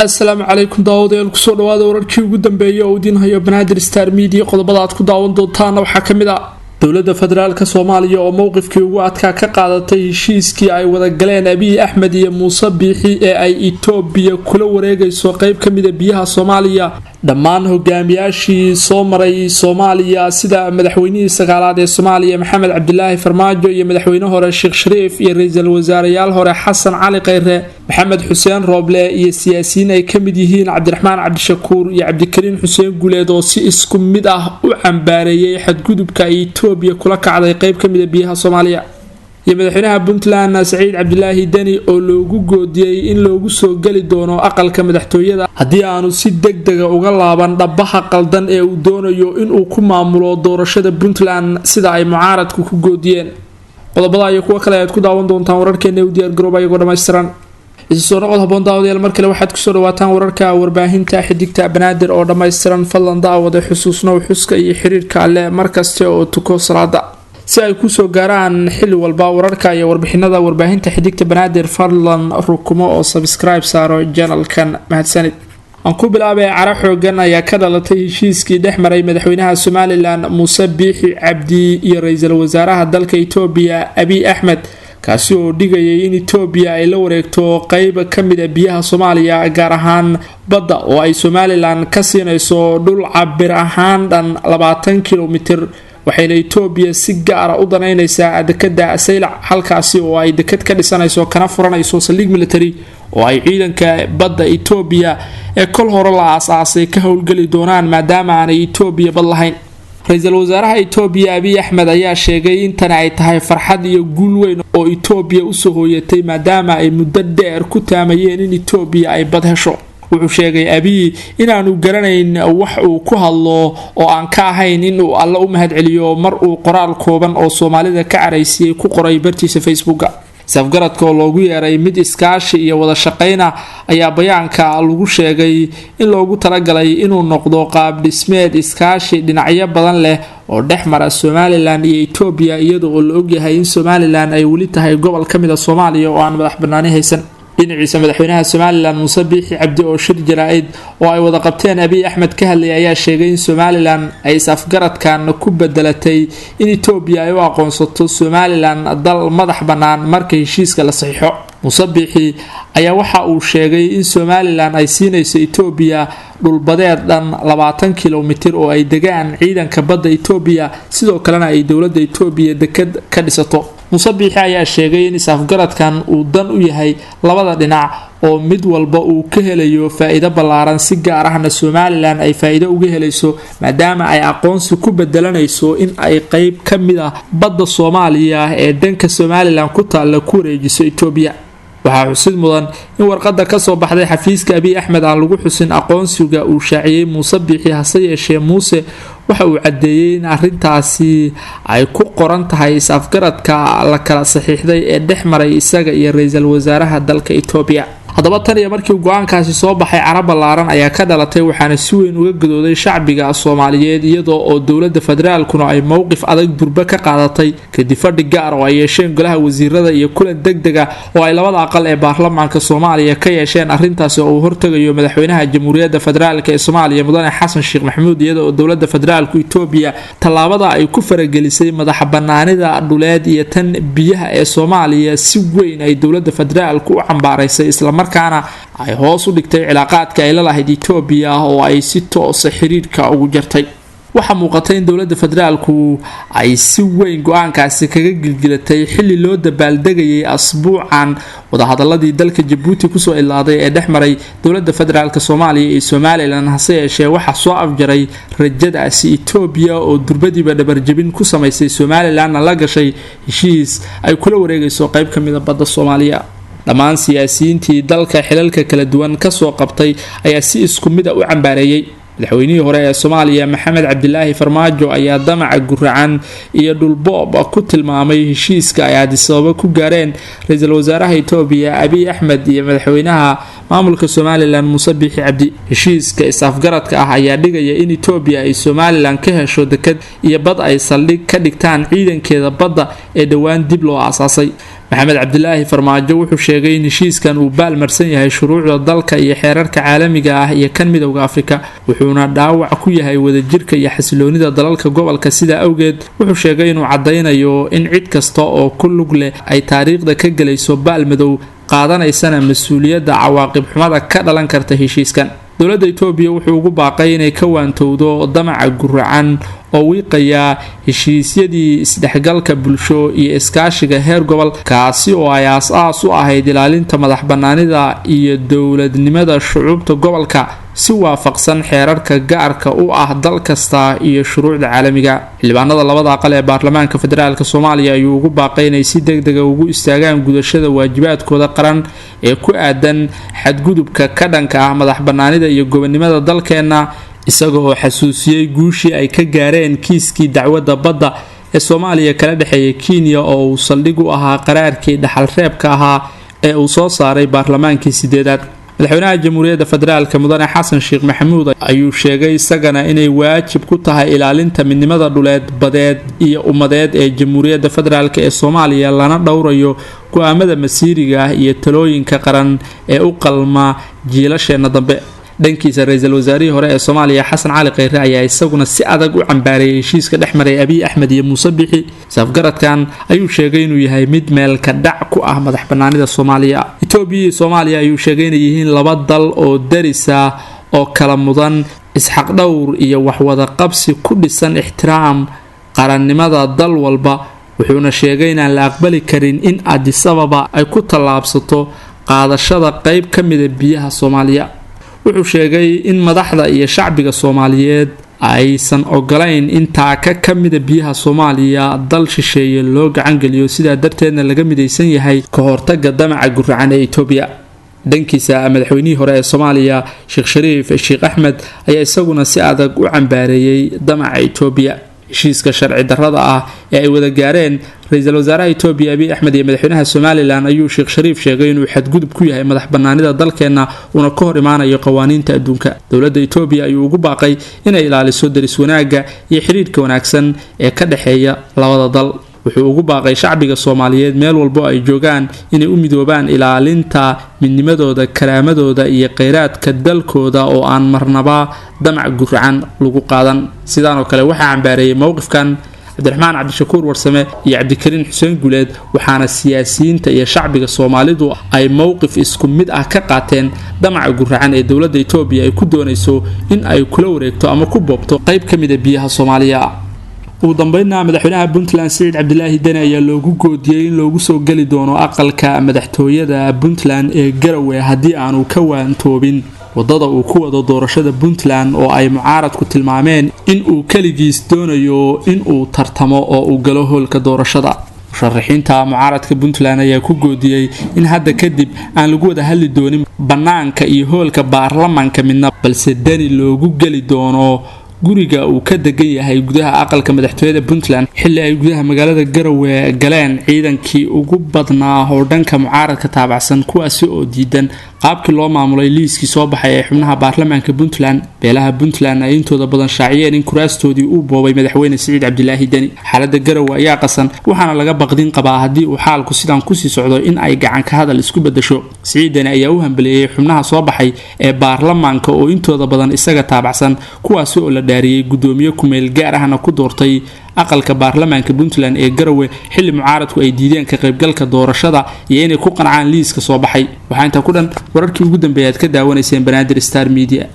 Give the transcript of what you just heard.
Asalaamu calaykum daawadayaal, kusoo dhawaada wararkii ugu dambeeyay oo idiin hayo Banaadir Star Media. Qodobada aad ku daawan doontaana waxaa ka mid ah dowladda federaalka Soomaaliya oo mowqifkii ugu adkaa ka qaadatay heshiiskii ay wadagaleen Abiy Axmed iyo Muuse Biixi ee ay Itoobiya kula wareegayso qeyb ka mida biyaha Soomaaliya. Dhammaan hogaamiyaashii soo maray Soomaaliya, sida madaxweynihii sagaalaad ee Soomaaliya Maxamed Cabdilaahi Farmaajo iyo madaxweyne hore Sheekh Shariif iyo ra-iisul wasaareyaal hore Xasan Cali Kheyre, Maxamed Xuseen Rooble iyo siyaasiyiin ay ka mid yihiin Cabdiraxmaan Cabdishakuur iyo Cabdikariin Xuseen Guuleed oo si isku mid ah u cambaareeyay xadgudubka ay Itoobiya kula kacday qeyb ka mida biyaha Soomaaliya, iyo madaxweynaha Puntland Saciid Cabdilaahi Deni oo loogu goodiyey in loogu soo geli doono aqalka madaxtooyada haddii aanu si deg dega uga laaban dhabaha qaldan ee uu doonayo inuu ku maamulo doorashada Puntland, sida ay mucaaradku ku goodiyeen. Qodobada iyo kuwo kale ayaad ku daawan doontaan wararkeena. U diyaargarooba iyagoo dhammaystiran. Isu soo noqod haboon daawadayaal, mar kale waxaad kusoo dhawaataan wararka warbaahinta Xidigta Banaadir oo dhammaystiran. Fadlan daawada, xusuusnow xuska iyo xiriirka Alle markasta oo tuko salaada, si ay kusoo gaaraan xili walba wararka iyo warbixinada warbaahinta Xidigta Banaadir. Fadlan rukumo oo subscribe saaro channelkan, mahadsanid. Aan ku bilaabay, cara xoogan ayaa ka dhalatay heshiiskii dhex maray madaxweynaha Somaliland Muuse Biixi Cabdi iyo ra-iisul wasaaraha dalka Itoobiya Abiy Axmed, kaasi oo dhigayay in Itoobiya ay la wareegto qeyb ka mida biyaha Soomaaliya, gaar ahaan badda, oo ay Somaliland ka siinayso dhul cabir ahaan dhan 20 kilomitir. Waxayna Itoobiya si gaara u danaynaysaa dekada Saylac, halkaasi oo ay dekad ka dhisanayso kana furanayso saldhig military oo ay ciidanka badda Itoobiya ee kol hore la aas-aasay ka howlgeli doonaan, maadaama aanay Itoobiya bad lahayn. Ra-iisul wasaaraha Itoobiya Abiy Axmed ayaa sheegay in tani ay tahay farxad iyo guul weyn oo Itoobiya usoo hooyatay, maadaama ay muddo dheer ku taamayeen in Itoobiya ay bad hesho. Wuxuu sheegay Abiy inaanu garanayn wax uu ku hadlo oo aan ka ahayn in uu Alle u mahadceliyo, mar uu qoraal kooban oo Soomaalida ka caraysiiyey ku qoray bartiisa Facebooka. Safgaradka oo loogu yeeray mid iskaashi iyo wada shaqayna ayaa bayaanka lagu sheegay in loogu talagalay inuu noqdo qaab dhismeed iskaashi dhinacyo badan leh oo dhex mara Somaliland iyo Itoobiya, iyada oo la ogyahay in Somaliland ay weli tahay gobol ka mid a Soomaaliya oo aan madax banaani haysan. Dhinaciisa, madaxweynaha Somaliland Muuse Biixi Cabdi oo shir jaraa-id oo ay wada qabteen Abiy Axmed ka hadlayay ayaa sheegay in Somaliland ay is-afgaradkan ku bedelatay in Itoobiya ay u aqoonsato Somaliland dal madax bannaan marka heshiiska la saxiixo. Muuse Biixi ayaa waxa uu sheegay in Somaliland ay siinayso Itoobiya dhulbadeed dhan 20 kilomitir oo ay degaan ciidanka badda Itoobiya, sidoo kalena ay dowladda Itoobiya dekad ka dhisato. Muuse Biixi ayaa sheegay in is-afgaradkan uu dan u yahay labada dhinac oo mid walba uu ka helayo faa-iido ballaaran, si gaar ahna Somaliland ay faa-iido uga helayso, maadaama ay aqoonsi ku bedelanayso in ay qeyb ka mid ah badda Soomaaliya ee dhanka Somaliland ku taalla ku wareejiso Itoobiya. Waxaa xusid mudan in warqada kasoo baxday xafiiska Abiy Axmed aan lagu xusin aqoonsiga uu shaaciyey Muuse Biixi. Hase yeeshee, Muuse waxa uu caddeeyey in arintaasi ay ku qoran tahay is-afgaradka la kala saxiixday ee dhex maray isaga iyo ra-iisul wasaaraha dalka Itoobiya. Haddaba, tan iyo markii go-aankaasi soo baxay, cara ballaaran ayaa ka dhalatay, waxaana si weyn uga gadooday shacbiga Soomaaliyeed, iyadoo oo dowladda federaalkuna ay mowqif adag durbe ka qaadatay kadib fadhi gaar oo ay yeesheen golaha wasiirada iyo kulan deg dega oo ay labada aqal ee baarlamaanka Soomaaliya ka yeesheen arrintaasi, oo uu hortagayo madaxweynaha Jamhuuriyadda Federaalk ee Soomaaliya Mudane Xasan Sheekh Maxamuud, iyada oo dowladda federaalku Itoobiya tallaabada ay ku faragelisay madaxa banaanida dhuleed iyo tan biyaha ee Soomaaliya si weyn ay dowladda federaalku u cambaaraysay, islamarkaana ay hoos u dhigtay cilaaqaadka ay la lahayd Itoobiya oo ay si toosa xiriirka ugu jartay. Waxaa muuqata in dowladda federaalku ay si weyn go-aankaasi kaga gilgilatay, xilli loo dabaaldegayay asbuucan wadahadaladii dalka Jabuuti kusoo ilaaday ee dhex maray dowladda federaalk Soomaaliya iyo Somaliland. Hase yeeshee, waxaa soo afjaray rajadaasi Itoobiya oo durbadiiba dhabarjabin ku samaysay, Somalilandna la gashay heshiis ay kula wareegayso qeyb ka mida badda Soomaaliya. Dhammaan siyaasiyiintii dalka xilalka kala duwan kasoo qabtay ayaa si isku mid a u cambaareeyey. Madaxweynihii hore ee Soomaaliya Maxamed Cabdilaahi Farmaajo ayaa damaca guracan iyo dhulboob ku tilmaamay heshiiska ay Addis Ababa ku gaareen ra-iisul wasaaraha Itoobiya Abiy Axmed iyo madaxweynaha maamulka Somaliland Muuse Biixi Cabdi. Heshiiska is-afgaradka ah ayaa dhigaya in Itoobiya ay Somaliland ka hesho dekad iyo bad ay saldhig ka dhigtaan ciidankeeda badda ee dhowaan dib loo aasaasay. Maxamed Cabdilaahi Farmaajo wuxuu sheegay in heshiiskan uu baalmarsan yahay shuruucda dalka iyo xeerarka caalamiga ah iyo kan midowda Afrika, wuxuuna dhaawac ku yahay wadajirka iyo xasiloonida dalalka gobolka. Sidaa awgeed wuxuu sheegay inuu cadaynayo in cid kasta oo ku lug leh ay taariikhda ka gelayso baalmadow, qaadanaysana mas-uuliyadda cawaaqib xumada ka dhalan karta heshiiskan. Dowladda Itoobiya wuxuu ugu baaqay inay ka waantowdo damaca guracan oo wiiqaya heshiisyadii isdhexgalka bulsho iyo iskaashiga heer gobol, kaasi oo ay aas-aas u ahayd ilaalinta madax banaanida iyo dowladnimada shucuubta gobolka si waafaqsan xeerarka gaarka u ah dal kasta iyo shuruucda caalamiga. Xildhibaanada labada aqal ee baarlamaanka federaalk Soomaaliya ayuu ugu baaqay inay si degdega ugu istaagaan gudashada waajibaadkooda qaran ee ku aadan xadgudubka ka dhanka ah madax banaanida iyo gobonimada dalkeenna, isaga oo xasuusiyey guushii ay ka gaareen kiiskii dacwadda badda ee Soomaaliya kala dhexeeya Kenya oo uu saldhig u ahaa qaraarkii dhaxalreebka ahaa ee uu soo saaray baarlamaankii 8aad. Madaxweynaha Jamhuuriyadda Federaalk Mudane Xasan Sheekh Maxamuud ayuu sheegay isagana inay waajib ku tahay ilaalinta midnimada dhuleed, badeed iyo ummadeed ee Jamhuuriyadda Federaalk ee Soomaaliya, lana dhowrayo go-aamada masiiriga ah iyo talooyinka qaran ee u qalma jiilasheenna dambe. Dhankiisa ra-iisul wasaarihii hore ee Soomaaliya Xasan Cali Kheyre ayaa isaguna si adag u cambaareeyay heshiiska dhex maray Abiy Axmed iyo Muuse Bixi. Safgaradkan ayuu sheegay inuu yahay mid meelka dhac ku ah madax banaanida Soomaaliya. Itoobiya iyo Soomaaliya ayuu sheegay inay yihiin laba dal oo darisa oo kala mudan isxaq dhowr iyo waxwada qabsi ku dhisan ixtiraam qarannimada dal walba, wuxuuna sheegay inaan la aqbali karin in Addis Ababa ay ku tallaabsato qaadashada qeyb ka mida biyaha Soomaaliya. Wuxuu sheegay in madaxda iyo shacbiga Soomaaliyeed aysan ogolayn in taaka ka mida biyaha Soomaaliya dal shisheeye loo gacangeliyo, sidaa darteedna laga midaysan yahay ka hortaga damaca guracan ee Itoobiya. Dhankiisa madaxweynihii hore ee Soomaaliya Sheekh Shariif Sheekh Axmed ayaa isaguna si adag u cambaareeyay damaca Itoobiya. Heshiiska sharci darrada ah ee ay wada gaareen ra-iisul wasaaraha Itoobiya Abiy Axmed iyo madaxweynaha Somalilan ayuu Sheekh Shariif sheegay inuu xadgudub ku yahay madax banaanida dalkeenna, uuna ka hor imaanayo qawaaniinta adduunka. Dowladda Itoobiya ayuu ugu baaqay inay ilaaliso daris wanaagga iyo xiriirka wanaagsan ee ka dhexeeya labada dal. Wuxuu ugu baaqay shacbiga Soomaaliyeed meel walbo ay joogaan inay u midoobaan ilaalinta midnimadooda, karaamadooda iyo kheyraadka dalkooda oo aan marnaba damac guracan lagu qaadan. Sidaanoo kale waxaa cambaareeyay mowqifkan Cabdiraxmaan Cabdishakuur Warsame iyo Cabdikariin Xuseen Guuleed, waxaana siyaasiyiinta iyo shacbiga Soomaalidu ay mowqif isku mid ah ka qaateen damaca guracan ee dowladda Itoobiya ay ku doonayso in ay kula wareegto ama ku boobto qayb ka mida biyaha Soomaaliya. Ugu dambeynna madaxweynaha Puntland Siciid Cabdilaahi Deni ayaa loogu goodiyey in loogu soo geli doono aqalka madaxtooyada Puntland ee Garowe haddii aanu ka waantoobin wadada uu ku wado doorashada Puntland oo ay mucaaradku tilmaameen in uu keligiis doonayo in uu tartamo oo uu galo hoolka doorashada. Musharaxiinta mucaaradka Puntland ayaa ku goodiyey in hadda kadib aan lagu wada hadli doonin bannaanka iyo hoolka baarlamanka midna, balse Deni loogu geli doono guriga uu ka degan yahay gudaha aqalka madaxtooyada Puntland, xilli ay gudaha magaalada Garowe galeen ciidankii ugu badnaa oo dhanka mucaaradka taabacsan, kuwaasi oo diidan qaabkii loo maamulay liiskii soo baxay ee xubnaha baarlamaanka Puntland. Beelaha Puntland ay intooda badan shaaciyeen in kuraastoodii uu boobay madaxweyne Siciid Cabdilaahi Deni. Xaaladda Garowe ayaa qasan, waxaana laga baqdin qabaa haddii uu xaalku sidan kusii socdo in ay gacan ka hadal isku bedesho. Siciid Deni ayaa u hambaleeyay xubnaha soo baxay ee baarlamaanka oo intooda badan isaga taabacsan, kuwaasi oo la dhaariyey gudoomiye kumeel gaar ahna ku doortay aqalka baarlamaanka Puntland ee Garowe, xilli mucaaradku ay diideen ka qaybgalka doorashada iyo inay ku qancaan liiska soo baxay. Waxaa intaa ku dhan wararkii ugu dambeeyay aad ka daawanayseen Banaadir Star Media.